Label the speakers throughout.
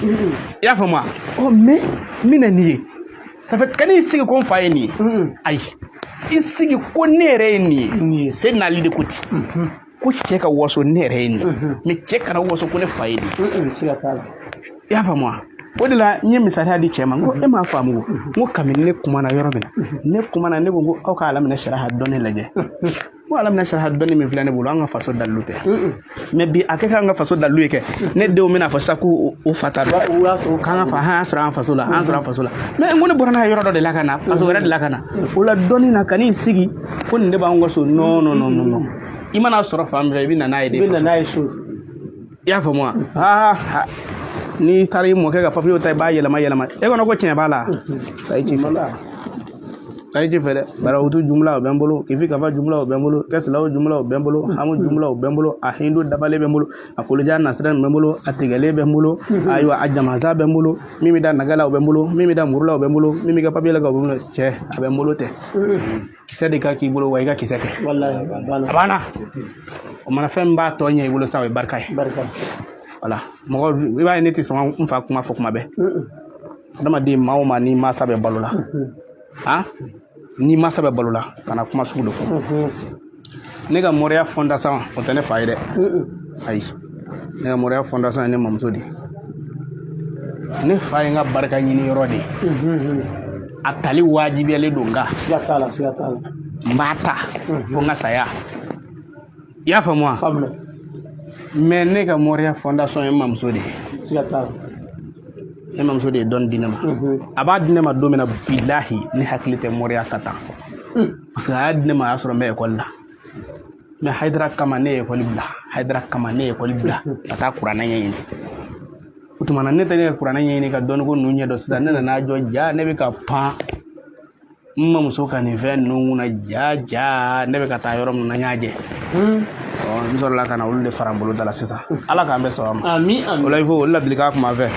Speaker 1: I y'a faamu wa? Ɔ, mais n bɛna nin ye, ça fait kan'i sigi ko n fa ye nin ye. Ayi, i sigi ko ne yɛrɛ ye nin ye. Seydina Ali de ko ten ko cɛ ka waso ne yɛrɛ ye nin ye, mais cɛ kana waso ko ne fa ye nin ye.
Speaker 2: Siga t'a la.
Speaker 1: I y'a faamu wa? O de la n ye misaliya di cɛ ma, n ko e m'a faamu o, n ko kabini ne kumana yɔrɔ min na, ne kumana, ne ko n ko aw ka Alaminɛ saraha dɔnni lajɛ. N ko Alaminɛ saraha dɔnni min filɛ ne bolo, an ka faso dalilu tɛ. Mais bi a kɛ k'an ka faso dalilu ye kɛ, ne denw bɛna fɔ sisan ko o fa ta don, k'an ka fa, an y'a sɔrɔ an faso la, an sɔrɔ an faso la. Mais n ko ne bɔra n'a ye yɔrɔ dɔ de la ka na, faso wɛrɛ de la ka na. O la dɔnni na, kan'i sigi ko nin de b'an ka so. Non, non, non, non, non, i mana sɔrɔ fan min fɛ, i bɛ na n'a ye de.
Speaker 2: I bɛ na n'a ye so.
Speaker 1: I y'a faamu wa? Aa, n'i taara i mɔkɛ ka papiyew ta, i b'a yɛlɛma yɛlɛma, e kɔnɔ ko tiɲɛ b'a la, ayi ci fɛ, ayi ci fɛ dɛ. Barawutu jumla o bɛ n bolo, kifi kafa jumla o bɛ n bolo, kɛsilaw jumla o bɛ n bolo, hamu jumla o bɛ n bolo, a hindu dabalen bɛ n bolo, a koloja nasira bɛ n bolo, a tigɛlen bɛ n bolo, ayiwa, a jamasa bɛ n bolo, min bɛ da naga la o bɛ n bolo, min bɛ da muru la o bɛ n bolo, min bɛ kɛ papiye la o bɛ n bolo. Cɛ, a bɛ n bolo tɛ, kisɛ de ka k'i bolo wa, i ka kisɛ kɛ. A banna. O mana fɛn min b'a tɔ ɲɛ i bolo sa, o ye barika ye. Wala mɔgɔ, i b'a ye ne tɛ sɔn n fa kuma fɔ kuma bɛɛ. Adamaden, maa o maa n'i mansa bɛ balo la, han, n'i mansa bɛ balo la, kana kuma sugu dɔ fɔ. Ne ka moriya fondation, o tɛ ne fa ye dɛ. Ayi, ne ka moriya fondation ye ne mamuso de ye. Ne fa ye n ka barika ɲini yɔrɔ de ye. A tali wajibiyalen don n kan.
Speaker 2: Siga t'a la, siga t'a la.
Speaker 1: N b'a ta fo n ka saya. I y'a faamu wa? Mais ne ka moriya fondation ye n mamuso de ye.
Speaker 2: Siga t'a la.
Speaker 1: Ne mamuso de ye dɔnni di ne ma. A b'a di ne ma don min na, bilahi, ne hakili tɛ moriya ka tan, parce que a y'a di ne ma, a y'a sɔrɔ n bɛ ekɔli la. Mais Hayidara kama ne ye ekɔli bila, Hayidara kama ne ye ekɔli bila ka taa kuranɛ ɲɛɲini. O tuma na ne tɛ ne ka kuranɛ ɲɛɲini ka dɔnniko ninnu ɲɛdɔn. Sisan ne nana jɔ, ja ne bɛ ka pan n mamuso ka nin fɛn ninnu kunna, ja ja ne bɛ ka taa yɔrɔ min na, n y'a jɛ. Ɔ, n sɔrɔla ka na olu de fara n bolo da la sisan. Ala k'an bɛɛ sɔn a ma.
Speaker 2: Ami, ami.
Speaker 1: O la il faut olu ladilikan kuma fɛ.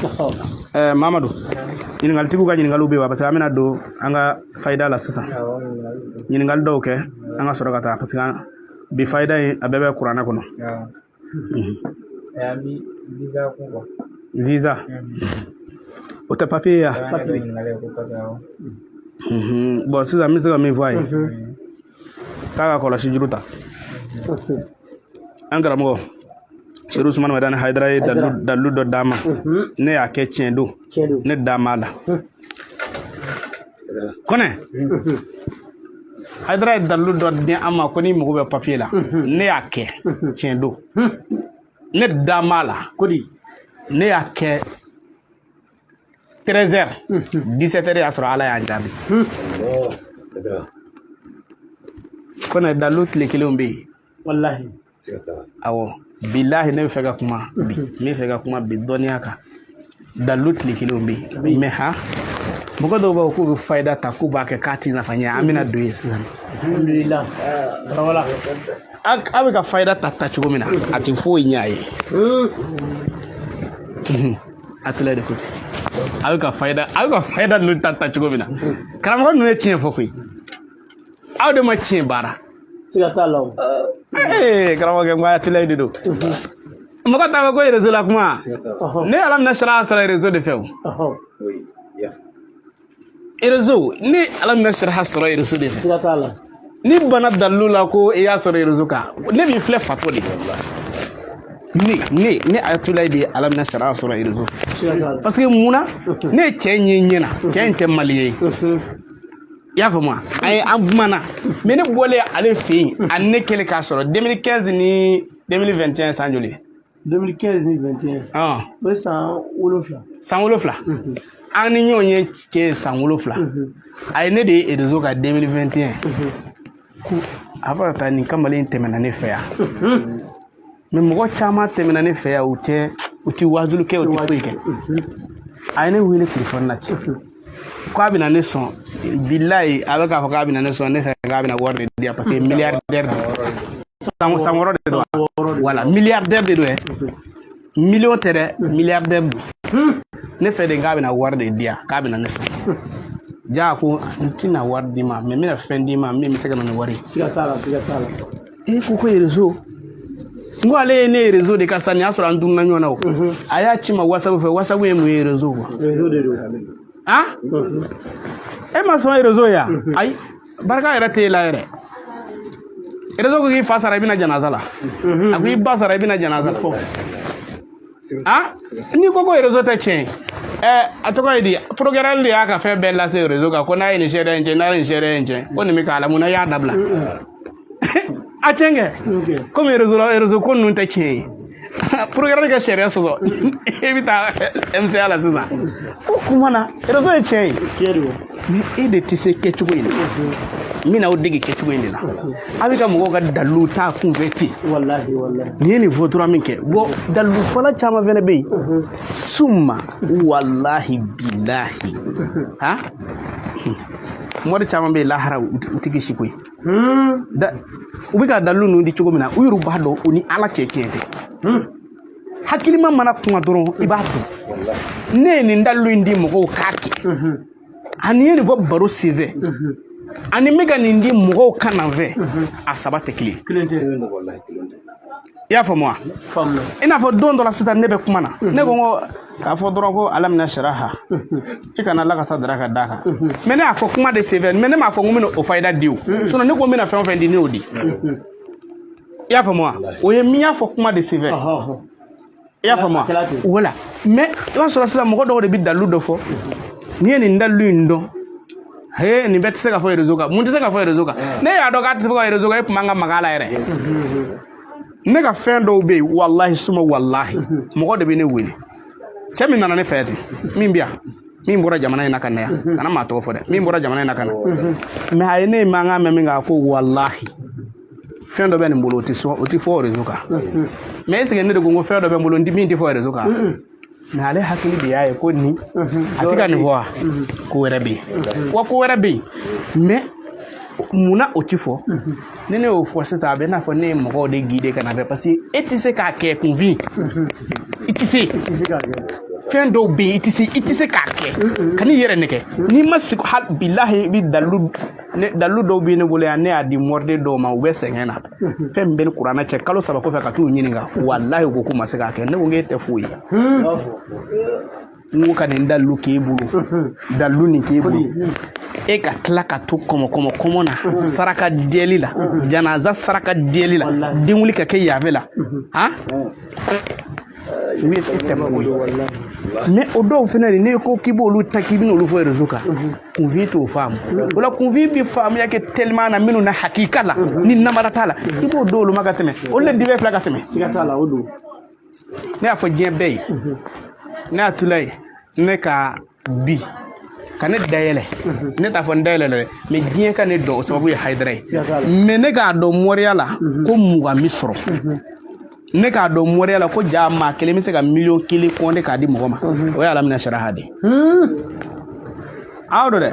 Speaker 1: Mamadu, ɲininkalitigiw ka ɲininkaliw bɛ yen wa? Parce que an bɛna don an ka fayida la sisan. Ɲininkali dɔw kɛ, an ka sɔrɔ ka taa, parce que bi fayida in, a bɛɛ bɛ kuranɛ kɔnɔ. Visa, o tɛ papiye ya? Bon, sisan n bɛ se ka min fɔ a ye, k'a ka kɔlɔsi juru ta. An karamɔgɔ Sedu Usumani Madani Hayidara ye dalilu dɔ d'an ma. Ne y'a kɛ, tiɲɛ don, ne da m'a la. Kɔnɛ Hayidara ye dalilu dɔ di an ma ko n'i mago bɛ papiye la. Ne y'a kɛ, tiɲɛ don, ne da m'a la. Ne y'a kɛ 13 heures, 17 heures y'a sɔrɔ Ala y'an jaabi. Kɔnɛ, dalilu tile kelenw bɛ yen.
Speaker 2: Walahi.
Speaker 1: Awɔ, bilahi, ne bɛ fɛ ka kuma bi, n bɛ fɛ ka kuma bi dɔnniya kan. Dalilu tile kelenw bɛ yen, mais han, mɔgɔ dɔw b'a fɔ k'u bɛ fayida ta, k'u b'a kɛ k'a ti nafa ɲɛ. An bɛna don yen sisan.
Speaker 2: Alhamdulillah.
Speaker 1: A bɛ ka fayida ta ta cogo min na, a ti foyi ɲɛ a ye. A tila de ko ten, a bɛ ka fayida, a bɛ ka fayida ninnu ta ta cogo min na, karamɔgɔ ninnu ye tiɲɛ fɔ koyi, aw de ma tiɲɛ baara.
Speaker 2: Siga t'a la o.
Speaker 1: Ee, karamɔgɔkɛ, n ko a tila de don. Mɔgɔ t'a fɔ ko réseau la kuma. Ne ala minɛ sara sara réseau de fɛ o. Réseau, ne ala minɛ sara sɔrɔ réseau de fɛ.
Speaker 2: Siga t'a la.
Speaker 1: Ni bana dalilu la ko i y'a sɔrɔ réseau kan, ne b'i filɛ fatɔ de. Ne Ayatulayi de ye ala minɛ sara sɔrɔ réseau fɛ. Parce que mun na, ne ye cɛ in ye ɲɛ na, cɛ in tɛ malien ye. I y'a faamu wa? An ye an kumana, mais ne bɔlen ale fɛ yen, ani ne kɛlen k'a sɔrɔ 2015 ni 2021, san joli?
Speaker 2: 2015 ni 21. O ye san 7.
Speaker 1: San 7. An ni ɲɔgɔn ye cɛ san 7. A ye ne de ye réseau kan 2021. Ko a b'a taa nin kamalen in tɛmɛna ne fɛ yan. Mais mɔgɔ caman tɛmɛna ne fɛ yan, u tɛ u ti waajuli kɛ, u tɛ foyi kɛ. A ye ne wele telefɔni na ten k'a bɛna ne sɔn. Bilayi, a bɛ k'a fɔ k'a bɛna ne sɔn, ne fɛ k'a bɛna wari de di yan, parce que milliardaire don. San 6 de don, voilà, milliardaire de don dɛ, million tɛ dɛ, milliardaire don. Ne fɛ de k'a bɛna wari de di yan, k'a bɛna ne sɔn. Ja ko n tɛna wari d'i ma, mais n bɛna fɛn d'i ma min bɛ se ka na ni wari ye.
Speaker 2: Siga t'a la, siga t'a la.
Speaker 1: E ko réseau. N ko ale ye ne ye réseau de kan sisan, nin y'a sɔrɔ an tununa ɲɔgɔn na o. A y'a ci n ma WhatsApp fɛ. WhatsApp ye mun ye réseau quoi?
Speaker 2: Réseau de don.
Speaker 1: Ah, e ma sɔn réseau ye wa? Ayi, barika yɛrɛ t'e la yɛrɛ. Réseau ko k'i fa sara, i bɛna janaza la. A ko i ba sara, i bɛna janaza la. Ah, n'i ko ko réseau tɛ tiɲɛ ye, ɛ, a tɔgɔ ye di? Procureur de y'a ka fɛn bɛɛ lase réseau kan ko n'a ye nin seereya in tiɲɛ, n'a ye nin seereya in tiɲɛ, ko nin bɛ k'a la. Mun na i y'a dabila? A tiɲɛ kɛ. Komi réseau la, réseau ko ninnu tɛ tiɲɛ ye, procureur ka sariya sɔsɔ, e bɛ taa MCA la sisan. O kuma na, réseau ye tiɲɛ ye.
Speaker 2: Tiɲɛ don.
Speaker 1: Mais e de tɛ se kɛcogo in na. N bɛna aw dege kɛcogo in de la. A bɛ ka mɔgɔw ka dalilu t'a kunfɛ ten.
Speaker 2: Wallahi, wallahi.
Speaker 1: Nin ye nin fɔ tura min kɛ, bon, dalilu fɔla caman fɛnɛ bɛ yen. Summa wallahi bilahi, ha, mɔri caman bɛ yen lahara, u tɛ kisi koyi. Da u bɛ ka dalilu ninnu di cogo min na, u yɛrɛ b'a dɔn u ni Ala cɛ tiɲɛ tɛ. Hakilima mana kuma dɔrɔn, i b'a dɔn. Ne ye nin dalilu in di mɔgɔw k'a kɛ, ani ye nin fɔ baro senfɛ, ani n bɛ ka nin di mɔgɔw ka na fɛ, a saba tɛ kelen ye.
Speaker 2: Kelen tɛ.
Speaker 1: I y'a faamu wa?
Speaker 2: Faamu.
Speaker 1: I n'a fɔ don dɔ la sisan, ne bɛ kuma na, ne ko n ko k'a fɔ dɔrɔn ko alamina siraha, i kana ala ka sa daraka d'a kan. Mais ne y'a fɔ kuma de senfɛ, mais ne m'a fɔ n ko n bɛna o fayida di o. Sinon ne ko n bɛna fɛn o fɛn di, ne y'o di. I y'a faamu wa? O ye min y'a fɔ kuma de senfɛ. I y'a faamu wa? Wala, mais i b'a sɔrɔ sisan mɔgɔ dɔw de bɛ dalilu dɔ fɔ. N'i ye nin dalilu in dɔn, he, nin bɛɛ tɛ se ka fɔ réseau kan. Mun tɛ se ka fɔ réseau kan? Ne y'a dɔn k'a tɛ se ka fɔ réseau kan, e tun man ka maga a la yɛrɛ. Ne ka fɛn dɔw bɛ yen, walahi suma walahi, mɔgɔ de bɛ ne wele. Cɛ min nana ne fɛ ten, min bɛ yan, min bɔra jamana in na ka na yan, kana maa tɔgɔ fɔ dɛ, min bɔra jamana in na ka na, mais a ye ne ye mankan mɛn min kan, a ko walahi, fɛn dɔ bɛ nin bolo, o tɛ sɔn, o tɛ fɔ réseau kan. Mais est ce que ne de ko n ko fɛn dɔ bɛ n bolo min tɛ fɔ réseau kan? Mais ale hakili de y'a ye ko nin a tɛ ka nin fɔ wa, ko wɛrɛ bɛ yen wa, ko wɛrɛ bɛ yen. Mais munna o ti fɔ? Ni ne y'o fɔ sisan, a bɛ n'a fɔ ne ye mɔgɔw de guider ka na fɛ, parce que e tɛ se k'a kɛ kunfin, i tɛ se. Fɛn dɔw bɛ yen, i tɛ se, i tɛ se k'a kɛ. Kan'i yɛrɛ nɛgɛ n'i ma sigi. Hali bilahi, i bɛ dalilu, ne dalilu dɔw bɛ ne bolo yan, ne y'a di mɔriden dɔw ma, u bɛ sɛgɛn na. Fɛn min bɛ ni kuranɛ cɛ, kalo 3 kɔfɛ ka t'u ɲininka, walahi, u ko k'u ma se k'a kɛ. Ne ko k'e tɛ foyi ye. N ko ka nin dalilu k'e bolo, dalilu nin k'e bolo, e ka tila ka to kɔmɔ kɔmɔ kɔmɔ na, saraka diyɛli la, janaza saraka diyɛli la, denwuli ka kɛ yafe la, han, e tɛ foyi ye. Mais o dɔw fana de, n'e ko k'i b'olu ta k'i bɛna olu fɔ réseau kan, kunfin t'o faamu. O la kunfin bɛ faamuya kɛ tellement na minnu na hakika la, ni namara t'a la, i b'o d'olu ma ka tɛmɛ olu de dibɛ fila ka tɛmɛ.
Speaker 2: Siga t'a la, o don.
Speaker 1: Ne y'a fɔ diɲɛ bɛɛ ye, ne y'a tula ye, ne ka bi ka ne dayɛlɛ, ne t'a fɔ n dayɛlɛ dɛ, mais diɲɛ ka ne dɔn, o sababu ye Hayidara ye. Mais ne k'a dɔn moriya la ko 20 mi sɔrɔ, ne k'a dɔn moriya la ko ja maa kelen bɛ se ka 1,000,000 kɔnde k'a di mɔgɔ ma, o ye alamina saraha de ye. Aw don dɛ,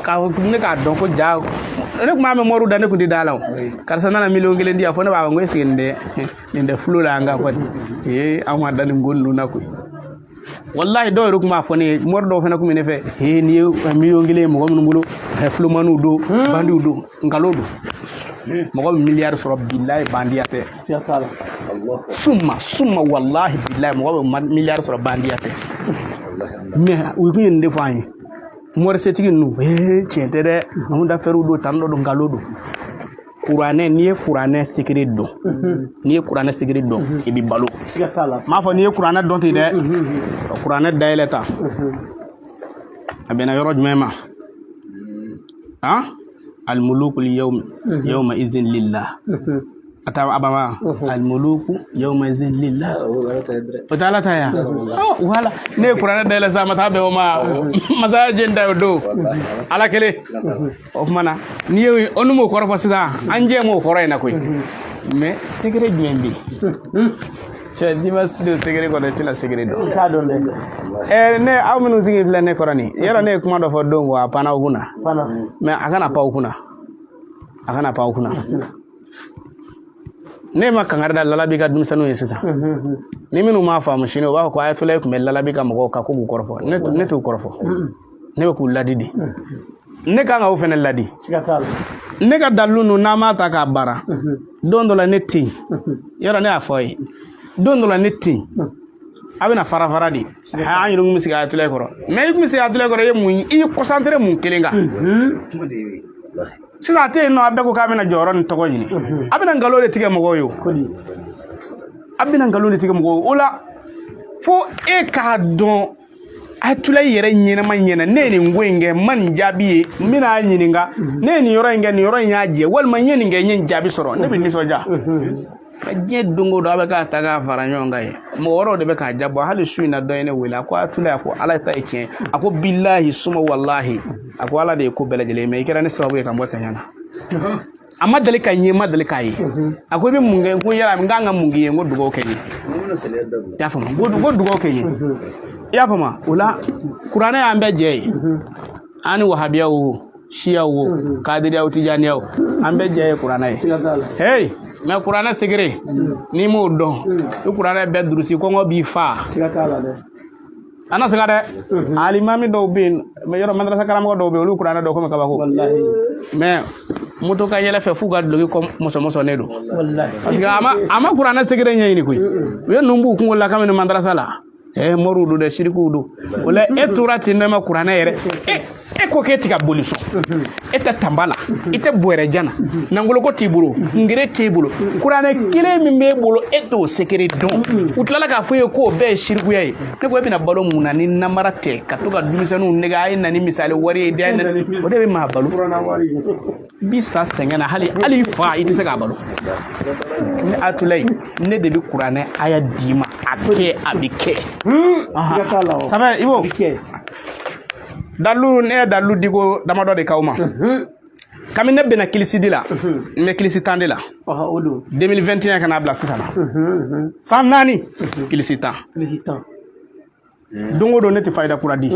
Speaker 1: k'a ne k'a dɔn ko ja ne tun b'a mɛn moriw da, ne tun tɛ da la. O karisa nana 1,000,000 di yan, fɔ ne b'a fɔ n ko est ce que nin tɛ fulo la an ka kɔni ee, an ma da nin ko ninnu na koyi. Walahi, dɔw yɛrɛ tun b'a fɔ ne ye, mori dɔw fana tun bɛ ne fɛ, ee, n'i ye 1,000,000 ye mɔgɔ minnu bolo, fulomaniw don, bandiw don. Nkalon don. Mɔgɔ bɛ miliyari sɔrɔ, bilahi, bandiya tɛ. Suma suma, walahi bilahi, mɔgɔ bɛ miliyari sɔrɔ, bandiya tɛ. Mais u tun ye nin de fɔ an ye, morisetigi ninnu, ee, tiɲɛ tɛ dɛ, anw da fɛrɛw don tan dɔ don, nkalon don. Kuranɛ, n'i ye kuranɛ secret dɔn, n'i ye kuranɛ secret dɔn, i bɛ balo. N m'a fɔ n'i ye kuranɛ dɔn ten dɛ. Kuranɛ dayɛlɛ ta, a bɛnna yɔrɔ jumɛn ma? Han, almuluku yawma yawma izin lillah, a ta abama almuluku yawma izin lillah, o tɛ Ala ta ya. Wala ne ye kuranɛ dayɛlɛ sisan, a ma taa bɛn o ma. Masaya jen ta o don, Ala kelen. O tuma na, n'i ye o n'u m'o kɔrɔ fɔ sisan, an jɛ m'o kɔrɔ in na koyi. Mais secret jumɛn bɛ yen? Cɛ, n'i ma don secret kɔnɔ, i tɛna secret dɔn.
Speaker 2: I t'a dɔn dɛ.
Speaker 1: Ɛ, ne aw minnu sigi filɛ ne kɔrɔ nin yɔrɔ, ne ye kuma dɔ fɔ don ko a panna aw kunna. Mais a kana pan aw kunna, a kana pan aw kunna. Ne ma kangari da lalabi ka denmisɛnninw ye sisan. Ni minnu m'a faamu sini, u b'a fɔ ko ayatollah tun bɛ lalabi ka mɔgɔw kan ko k'u kɔrɔfɔ. Ne t'u kɔrɔfɔ, ne bɛ k'u ladi de. Ne kan ka o fana ladi.
Speaker 2: Siga t'a la.
Speaker 1: Ne ka dalilu ninnu, n'an m'a ta k'a baara, don dɔ la ne tɛ yen. Yɔrɔ ne y'a fɔ aw ye, don dɔ la ne tɛ yen, a bɛna fara fara de. An yɛrɛ kun bɛ sigi Ayatulayi kɔrɔ, mais i kun bɛ sigi Ayatulayi kɔrɔ, i ye mun, i ye concentré mun kelen kan? Sisan a tɛ yen nɔ, a bɛɛ ko k'a bɛna jɔyɔrɔ ni tɔgɔ ɲini, a bɛna nkalon de tigɛ mɔgɔw ye o. A bɛna nkalon de tigɛ mɔgɔw ye. O la, fo e k'a dɔn Ayatulayi yɛrɛ ɲɛnama ɲɛna. Ne ye nin ko in kɛ, n ma nin jaabi ye, n bɛna a ɲininka. Ne ye nin yɔrɔ in kɛ, nin yɔrɔ in y'a jɛ, walima n ye nin kɛ, n ye nin jaabi sɔrɔ, ne bɛ nisɔndiya. Ka diɲɛ don o don, a bɛ k'a ta k'a fara ɲɔgɔn kan ye, mɔgɔ wɛrɛw de bɛ k'a jabɔ. Hali su in na, dɔ ye ne wele, a ko Ayatulayi, a ko Ala ta ye tiɲɛ, a ko bilahi suma walahi, a ko Ala de ye ko bɛɛ lajɛlen, mais i kɛra ne sababu ye ka n bɔ sɛgɛn na. A ma deli ka n ye, n ma deli k'a ye. A ko i bɛ mun kɛ? N ko yala n kan ka mun k'i ye? N ko dugawu kɛ n ye. I y'a faamu? N ko dugawu kɛ n ye. I y'a faamu? O la, kuranɛ y'an bɛɛ jɛ ye. An ni wahabiyaw o, siyaw o, kadiriyaw, tijaniyaw, an bɛɛ jɛ ye kuranɛ ye. Hey, mais kuranɛ secret, n'i m'o dɔn, i kuranɛ bɛɛ durusi, kɔngɔ b'i fa. An na siga dɛ. Alimami dɔw bɛ yen, mais yɔrɔ madarasa karamɔgɔ dɔw bɛ yen, olu kuranɛ dɔw komi kabako, mais moto ka yɛlɛ fɛ f'u ka duloki kɔ mɔsɔmɔsɔnnen don, parce que a ma kuranɛ secret ɲɛɲini koyi. U ye ninnu b'u kunkolo la kabini madarasa la. Moriw don dɛ, sirikuw don. O la, e tora ten nɔ, ma kuranɛ yɛrɛ, e ko k'e ti ka boli sɔn, e tɛ tanba la, i tɛ bɔrɛ jan na, nangoloko t'i bolo, ngere t'e bolo, kuranɛ kelen min b'e bolo, e t'o secret dɔn. U tilala k'a fɔ e ye k'o bɛɛ ye sirikuya ye. Ne ko e bɛna balo mun na ni namara tɛ, ka to ka denmisɛnninw nɛgɛ, a ye na ni misali wari ye, a ye na ni o de bɛ maa balo. I bi sa sɛgɛn na, hali i fa, i tɛ se k'a balo. Ne Atulayi, ne de bɛ kuranɛ aya d'i ma, a kɛ, a bɛ kɛ. Safɛ, i b'o dalilu, ne ye dalilu di ko damadɔ de k'aw ma. Kabini ne bɛnna kilisidi la, n bɛ kilisi 10 de la. 2021 ka n'a bila sisan na, san 4, kilisi 10. Don o don, ne tɛ fayida kura di.